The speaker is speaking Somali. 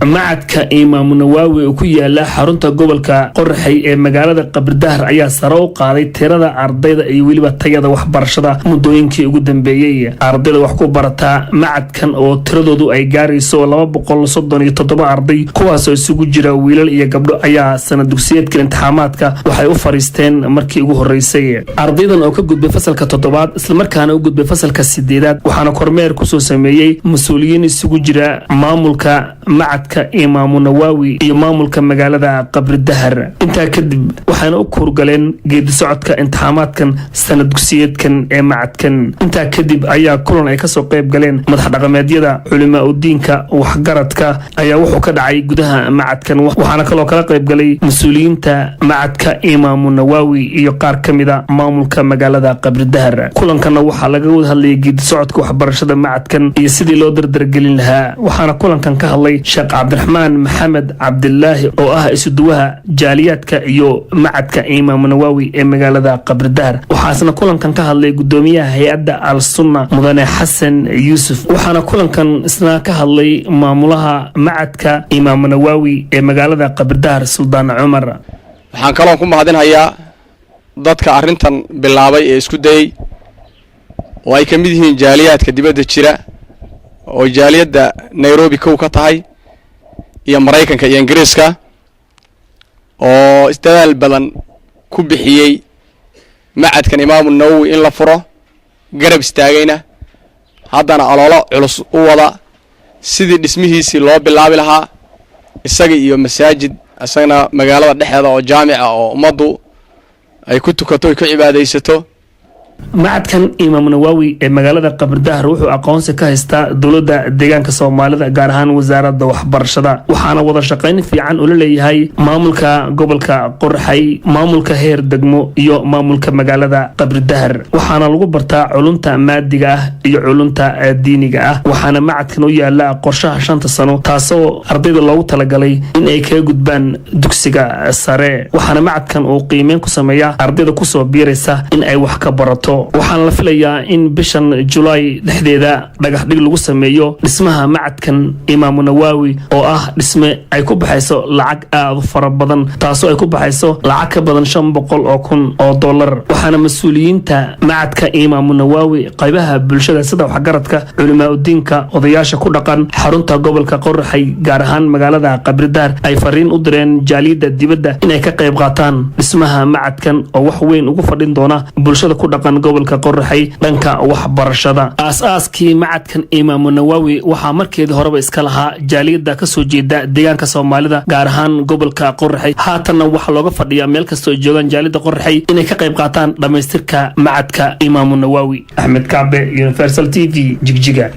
Macadka Imaamu Nawaawi oo ku yaala xarunta gobolka Qoraxay ee magaalada Qabridahar ayaa sare u qaaday tirada ardayda iyo weliba tayada waxbarashada muddooyinkii ugu dambeeyey. Ardayda wax ku barataa macadkan oo tiradoodu ay gaarayso 237 arday, kuwaasoo isugu jira wiilal iyo gabdho, ayaa sanad dugsiyeedka imtixaamaadka waxay u fariisteen markii ugu horeysay. Ardaydan oo ka gudbay fasalka toddobaad islamarkaana u gudbay fasalka sideedaad, waxaana kormeer kusoo sameeyey mas-uuliyiin isugu jira maamulka macadka Imaamu Nawaawi iyo maamulka magaalada Qabridahar. Intaa kadib waxayna u kuurgaleen geedi socodka imtixaamaadkan sanad dugsiyeedkan ee macadkan. Intaa kadib ayaa kulan ay kasoo qayb galeen madax dhaqameedyada, culimaa udiinka, waxgaradka ayaa wuxuu ka dhacay gudaha macadkan. Waxaana kaloo kala qayb galay mas-uuliyiinta macadka Imaamu Nawaawi iyo qaar ka mida maamulka magaalada Qabridahar. Kulankana waxaa laga wada hadlayay geedi socodka waxbarashada macadkan iyo sidii loo dardargelin lahaa. Waxaana kulankan ka hadlay Sheekh Cabdiraxmaan Maxamed Cabdilaahi oo ah isuduwaha jaaliyaadka iyo macadka Imaamu Nawaawi ee magaalada Qabridahar. Waxaasna kulankan ka hadlay gudoomiyaha hay-adda Al Sunna, Mudane Xasan Yuusuf. Waxaana kulankan isna ka hadlay maamulaha macadka Imaamu Nawaawi ee magaalada Qabridahar, Suldaan Cumar. Waxaan kaloon ku mahadinhayaa dadka arrintan bilaabay ee isku dayey, oo ay ka mid yihiin jaaliyaadka dibadda jira, oo jaaliyadda Nairobi kow ka tahay, iyo Maraykanka iyo Ingiriiska, oo isdadaal badan ku bixiyey macadkan Imaamu Nawowi in la furo, garab istaagayna, haddana oloolo culus u wada sidii dhismihiisii loo bilaabi lahaa, isaga iyo masaajid isagana magaalada dhexeeda oo jaamica oo ummaddu ay ku tukato, ay ku cibaadaysato. Macadkan Imaam Nawaawi ee magaalada Qabridahar wuxuu aqoonsi ka haystaa dowladda deegaanka Soomaalida, gaar ahaan wasaaradda waxbarashada. Waxaana wada shaqayn fiican ula leeyahay maamulka gobolka Qorxay, maamulka heer degmo iyo maamulka magaalada Qabridahar. Waxaana lagu bartaa culunta maadiga ah iyo culunta diiniga ah. Waxaana macadkan u yaala qorshaha 5-ta sano, taasoo ardayda loogu talagalay in ay kaga gudbaan dugsiga sare. Waxaana macadkan uu qiimeyn ku sameeyaa ardayda kusoo biiraysa in ay wax ka barato. Waxaana la filayaa in bishan Julaay dhexdeeda dhagax dhig lagu sameeyo dhismaha macadkan Imaamu Nawaawi, oo ah dhisme ay ku baxayso lacag aad u fara badan, taasoo ay ku baxayso lacag ka badan $500,000. Waxaana mas-uuliyiinta macadka Imaamu Nawaawi, qaybaha bulshada sida waxgaradka, culimaa udiinka, odayaasha ku dhaqan xarunta gobolka Qoraxay, gaar ahaan magaalada Qabridaar, ay fariin u direen jaaliyadda dibadda inay ka qayb qaataan dhismaha macadkan oo wax weyn ugu fadhin doona bulshada ku dhaqan gobolka Qoraxay dhanka waxbarashada. Aas-aaskii macadkan Imaamu Nawaawi waxaa markeedii horeba iska lahaa jaaliyadda kasoo jeeda deegaanka Soomaalida, gaar ahaan gobolka Qoraxay. Haatanna waxaa looga fadhiyaa meel kastoo ay joogaan jaaliyadda Qoraxay inay ka qayb qaataan dhammaystirka macadka Imaamu Nawaawi. Axmed Kacbe, Universal TV, Jigjiga.